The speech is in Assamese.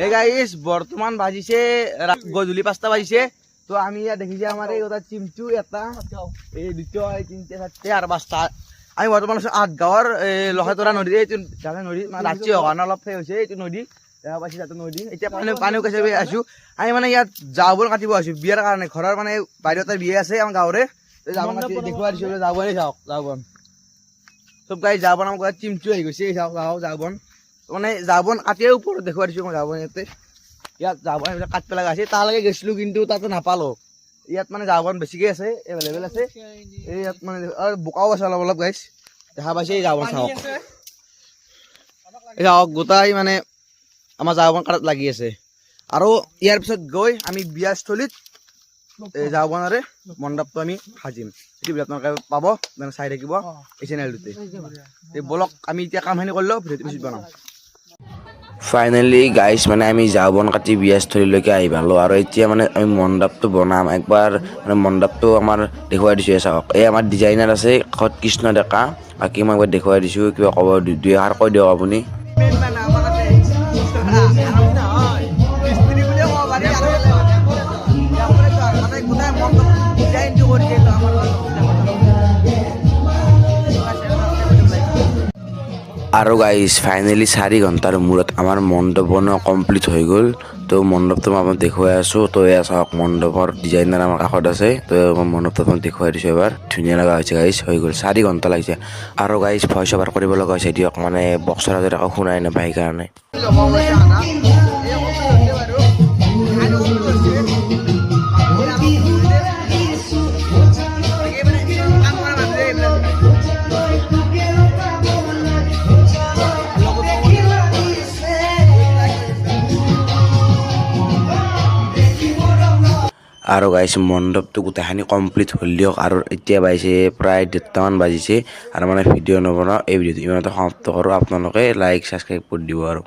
এই গাইজ, বৰ্তমান বাজিছে গধূলি 5টা বাজিছে। তো আমি ইয়াত দেখিছে আমাৰ এই গোটা চিমটো, এটা, এই দুটা, এই তিনিটা, চাৰিটা আৰু পাঁচটা। আমি বৰ্তমান আছো আঠগাঁৱৰ এই লখাতৰা নদী। এইটো জানে নদী মানে ৰাতি হোৱাৰ কাৰণে অলপ সেই হৈছে। এইটো নদী দেখা পাইছে, তাতে নদী এতিয়া পানী পানী কাছে আছো আমি। মানে ইয়াত জাওবন কাটিব আছো বিয়াৰ কাৰণে। ঘৰৰ মানে বাইদেউ এটাৰ বিয়া আছে আমাৰ গাঁৱৰে। জাওবন কাটি দেখুৱাই দিছো। জাওবনে চাওক, জাওবন চব গাড়ী জাওবন। আমাৰ ঘৰত চিমটো আহি গৈছে। চাওক, চাওক জাওবন, মানে জাওবন কাটিয়ে ওপৰত দেখুৱাই দিছো মই। জাওবন ইয়াতে, ইয়াত জাওবন এইবিলাক কাটিব লগা আছে। তালৈকে গৈছিলো কিন্তু তাতে নাপালো। ইয়াত মানে জাওবন বেছিকে আছে, এভেইলেবল আছে। এই ইয়াত মানে আৰু বোকাও আছে অলপ অলপ। গাইছ, দেখা পাইছে, এই জাওবন চাওক, এই চাওক, গোটাই মানে আমাৰ জাওবন কাটাত লাগি আছে। আৰু ইয়াৰ পিছত গৈ আমি বিয়াস্থলীত এই জাওবনেৰে মণ্ডপটো আমি সাজিম। সেইটো ভিডিঅ' আপোনালোকে পাব, মানে চাই থাকিব এই চেনেলটোতে। এই বলক, আমি এতিয়া কামখিনি কৰি লওঁ, ভিডিঅ'টো পিছত বনাম। ফাইনেলি গাইছ, মানে আমি জাও বন কাটি বিয়াস্থলীলৈকে আহি পালোঁ আৰু এতিয়া মানে আমি মণ্ডপটো বনাম। একবাৰ মানে মণ্ডপটো আমাৰ দেখুৱাই দিছোঁ। এই চাওক, এই আমাৰ ডিজাইনাৰ আছে কাষত কৃষ্ণ ডেকা। বাকী মই একবাৰ দেখুৱাই দিছোঁ। কিবা ক'ব, দুই এষাৰ কৈ দিয়ক আপুনি। মেইন মানে আমাৰ আছে নহয়, মিস্ত্ৰী বুলিয়ে ক'ব পাৰি। আৰু মানে গোটেই মণ্ডপ ডিজাইনটো কৰিছে এইটো আমাৰ। আৰু গাইজ, ফাইনেলি 4 ঘণ্টাৰ মূৰত আমাৰ মণ্ডপ বনোৱা কমপ্লিট হৈ গ'ল। তো মণ্ডপটো মই আপোনাক দেখুৱাই আছোঁ। তো এয়া চাওক, মণ্ডপৰ ডিজাইনাৰ আমাৰ কাষত আছে। তো মই মণ্ডপটো আপোনাক দেখুৱাই দিছোঁ এবাৰ। ধুনীয়া লগা হৈছে গাইজ, হৈ গ'ল। 4 ঘণ্টা লাগিছে। আৰু গাইজ, ভইচ অভাৰ কৰিব লগা হৈছে দিয়ক, মানে বক্সৰ আগত একো শুনাই নাপায় সেইকাৰণে। ল'ব গৈছে আনা। এই কমপ্লিট হৈছে বাৰু, আৰু কমপ্লিট হৈছে। বাকী মানে কাম কৰা মানুহে এইবিলাক। লগত আৰু গাইছ, মণ্ডপটো গোটেইখিনি কমপ্লিট হ'ল দিয়ক। আৰু এতিয়া বাজিছে প্ৰায় 1:30মান বাজিছে আৰু মানে ভিডিঅ' নবনাওঁ। এই ভিডিঅ'টো ইমানতে সমাপ্ত কৰোঁ। আপোনালোকে লাইক, ছাবস্ক্ৰাইব কৰি দিব আৰু।